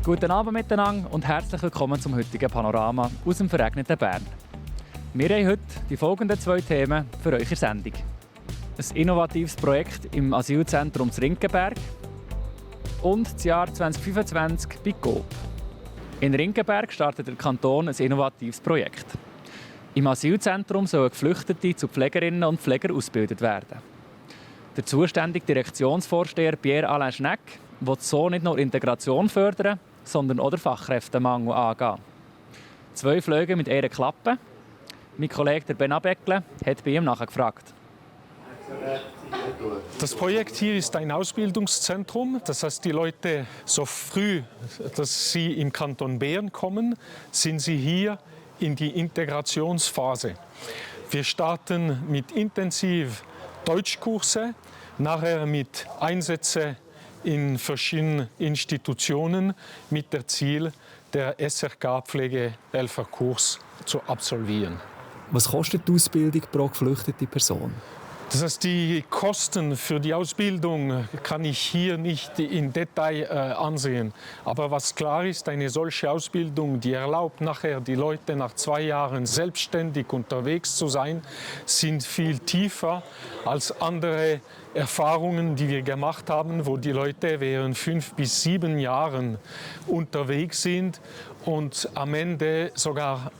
Guten Abend miteinander und herzlich willkommen zum heutigen Panorama aus dem verregneten Bern. Wir haben heute die folgenden 2 Themen für eure Sendung. Ein innovatives Projekt im Asylzentrum Rinkenberg und das Jahr 2025 bei Coop. In Rinkenberg startet der Kanton ein innovatives Projekt. Im Asylzentrum sollen Geflüchtete zu Pflegerinnen und Pflegern ausgebildet werden. Der zuständige Direktionsvorsteher Pierre-Alain Schneck will so nicht nur Integration fördern, sondern auch den Fachkräftemangel angehen. 2 Flüge mit einer Klappe. Mein Kollege Ben Abeckle hat bei ihm nachgefragt. Das Projekt hier ist ein Ausbildungszentrum. Das heißt, die Leute, so früh, dass sie im Kanton Bern kommen, sind sie hier in die Integrationsphase. Wir starten mit intensiv Deutschkurse, nachher mit Einsätzen in verschiedenen Institutionen mit dem Ziel, der SRK-Pflegehelferkurs zu absolvieren. Was kostet die Ausbildung pro geflüchtete Person? Das heißt, die Kosten für die Ausbildung kann ich hier nicht im Detail ansehen. Aber was klar ist, eine solche Ausbildung, die erlaubt nachher die Leute nach 2 Jahren selbstständig unterwegs zu sein, sind viel tiefer als andere Erfahrungen, die wir gemacht haben, wo die Leute während 5 bis 7 Jahren unterwegs sind und am Ende sogar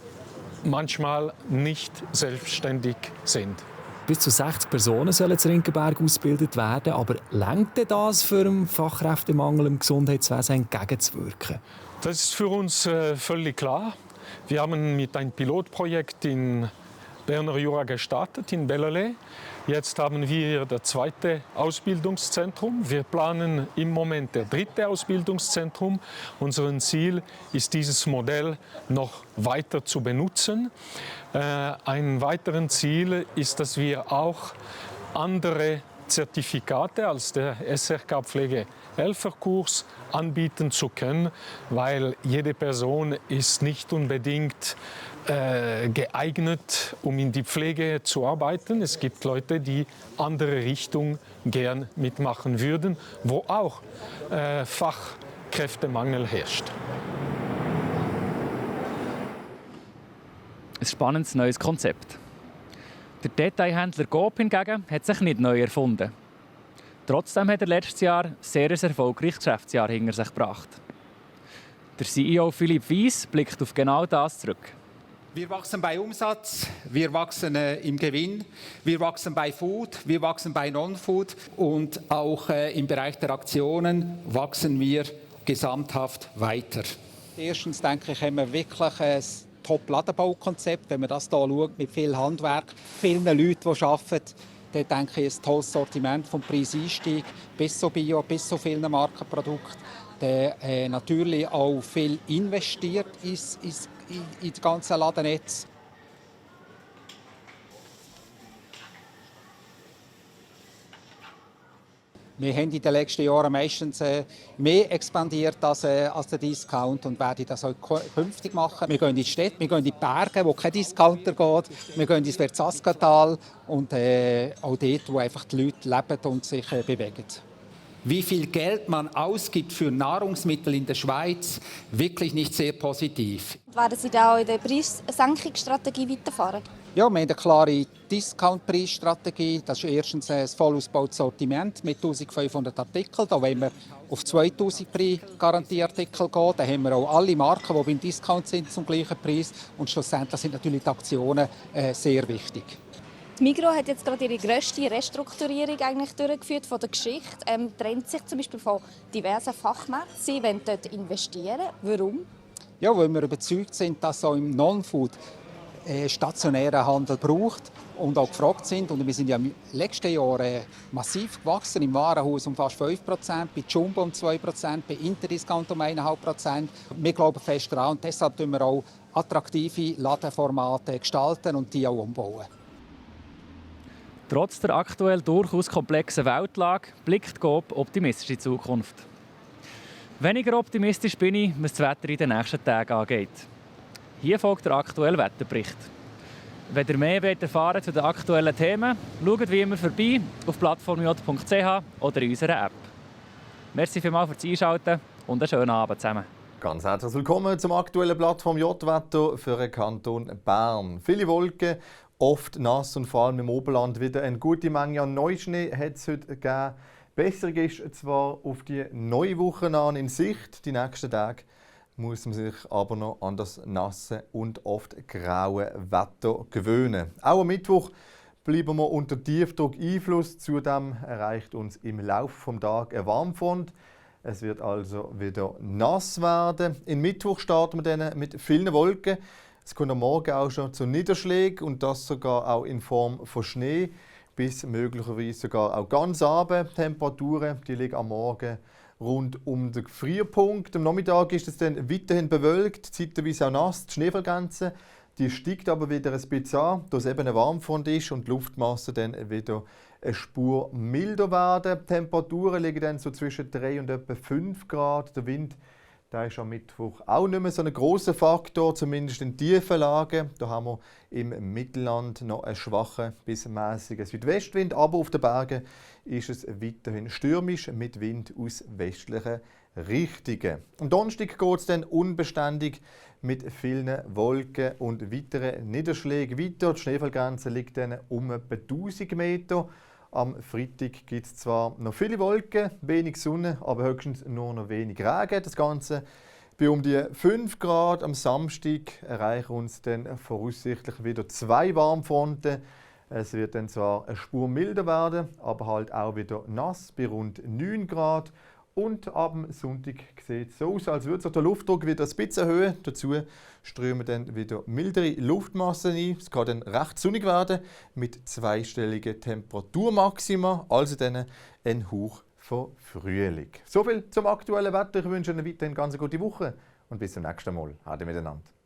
manchmal nicht selbstständig sind. Bis zu 60 Personen sollen in Rinkenberg ausgebildet werden. Aber reicht das für den Fachkräftemangel im Gesundheitswesen entgegenzuwirken? Das ist für uns völlig klar. Wir haben mit einem Pilotprojekt in Berner Jura gestartet, in Bellelay. Jetzt haben wir das 2. Ausbildungszentrum. Wir planen im Moment das 3. Ausbildungszentrum. Unser Ziel ist, dieses Modell noch weiter zu benutzen. Ein weiteres Ziel ist, dass wir auch andere Zertifikate als der SRK-Pflegehelferkurs anbieten zu können, weil jede Person ist nicht unbedingt geeignet, um in die Pflege zu arbeiten. Es gibt Leute, die andere Richtungen gern mitmachen würden, wo auch Fachkräftemangel herrscht. Ein spannendes neues Konzept. Der Detailhändler Coop hingegen hat sich nicht neu erfunden. Trotzdem hat er letztes Jahr ein sehr erfolgreiches Geschäftsjahr hinter sich gebracht. Der CEO Philipp Weiss blickt auf genau das zurück. Wir wachsen bei Umsatz, wir wachsen im Gewinn, wir wachsen bei Food, wir wachsen bei Non-Food und auch im Bereich der Aktionen wachsen wir gesamthaft weiter. Erstens denke ich, haben wir wirklich ein Top-Ladenbaukonzept. Wenn man das hier schaut, mit viel Handwerk, vielen Leuten, die arbeiten, dann denke ich, ein tolles Sortiment vom Preiseinstieg bis zu Bio, bis zu vielen Markenprodukten. Der natürlich auch viel investiert in das ganze Ladennetz. Wir haben in den letzten Jahren meistens mehr expandiert als der Discount und werden das auch künftig machen. Wir gehen in die Städte, wir gehen in die Berge, wo kein Discounter geht. Wir gehen ins Verzaskatal und auch dort, wo einfach die Leute leben und sich bewegen. Wie viel Geld man ausgibt für Nahrungsmittel in der Schweiz, wirklich nicht sehr positiv. Werden Sie da auch in der Preissenkungsstrategie weiterfahren? Ja, wir haben eine klare Discount-Preisstrategie. Das ist erstens ein voll ausgebautes Sortiment mit 1500 Artikeln. Da wollen wir auf 2000 Garantieartikel gehen. Da haben wir auch alle Marken, die beim Discount sind, zum gleichen Preis. Und schlussendlich sind natürlich die Aktionen sehr wichtig. Die Migros hat jetzt gerade ihre grösste Restrukturierung eigentlich durchgeführt von der Geschichte. Trennt sich zum Beispiel von diversen Fachmärkten. Sie wollen dort investieren. Warum? Ja, weil wir überzeugt sind, dass auch im Non-Food stationären Handel braucht und auch gefragt sind. Und wir sind ja im letzten Jahr massiv gewachsen, im Warenhaus um fast 5%, bei Jumbo um 2%, bei Interdiscount um 1,5%. Wir glauben fest daran und deshalb tun wir auch attraktive Ladenformate gestalten und die auch umbauen. Trotz der aktuell durchaus komplexen Weltlage blickt Coop optimistisch in die Zukunft. Weniger optimistisch bin ich, was das Wetter in den nächsten Tagen angeht. Hier folgt der aktuelle Wetterbericht. Wenn ihr mehr erfahren zu den aktuellen Themen, schaut wie immer vorbei auf plattformj.ch oder in unserer App. Merci vielmals fürs Einschalten und einen schönen Abend zusammen. Ganz herzlich willkommen zum aktuellen Blatt vom J-Wetter für den Kanton Bern. Viele Wolken, oft nass und vor allem im Oberland wieder eine gute Menge an Neuschnee hat es heute gegeben. Besserung ist zwar auf die neue Woche an in Sicht. Die nächsten Tage muss man sich aber noch an das nasse und oft graue Wetter gewöhnen. Auch am Mittwoch bleiben wir unter Tiefdruck-Einfluss. Zudem erreicht uns im Laufe des Tages eine Warmfront. Es wird also wieder nass werden. Im Mittwoch starten wir dann mit vielen Wolken. Es kommt am Morgen auch schon zu Niederschlägen und das sogar auch in Form von Schnee, bis möglicherweise sogar auch ganz runter. Temperaturen die liegen am Morgen rund um den Gefrierpunkt. Am Nachmittag ist es dann weiterhin bewölkt, zeitweise auch nass. Die Schneefallgrenze die steigt aber wieder ein bisschen an, da es eben eine Warmfront ist und die Luftmasse dann wieder eine Spur milder werden. Die Temperaturen liegen dann so zwischen 3 und etwa 5 Grad. Der Wind der ist am Mittwoch auch nicht mehr so ein grosser Faktor, zumindest in tiefen Lagen. Da haben wir im Mittelland noch einen schwachen bis mäßigen Südwestwind, aber auf den Bergen ist es weiterhin stürmisch mit Wind aus westlichen Richtungen. Am Donnerstag geht es dann unbeständig mit vielen Wolken und weiteren Niederschlägen weiter. Die Schneefallgrenze liegt dann um etwa 1000 Meter. Am Freitag gibt es zwar noch viele Wolken, wenig Sonne, aber höchstens nur noch wenig Regen. Das Ganze bei um die 5 Grad. Am Samstag erreichen uns dann voraussichtlich wieder 2 Warmfronten. Es wird dann zwar eine Spur milder werden, aber halt auch wieder nass bei rund 9 Grad. Und am Sonntag sieht es so aus, als würde sich der Luftdruck wieder ein bisschen erhöhen. Dazu strömen dann wieder mildere Luftmassen ein. Es kann dann recht sonnig werden mit zweistelligen Temperaturmaxima, also dann ein Hauch von Frühling. Soviel zum aktuellen Wetter. Ich wünsche Ihnen weiterhin eine ganz gute Woche und bis zum nächsten Mal. Ade miteinander.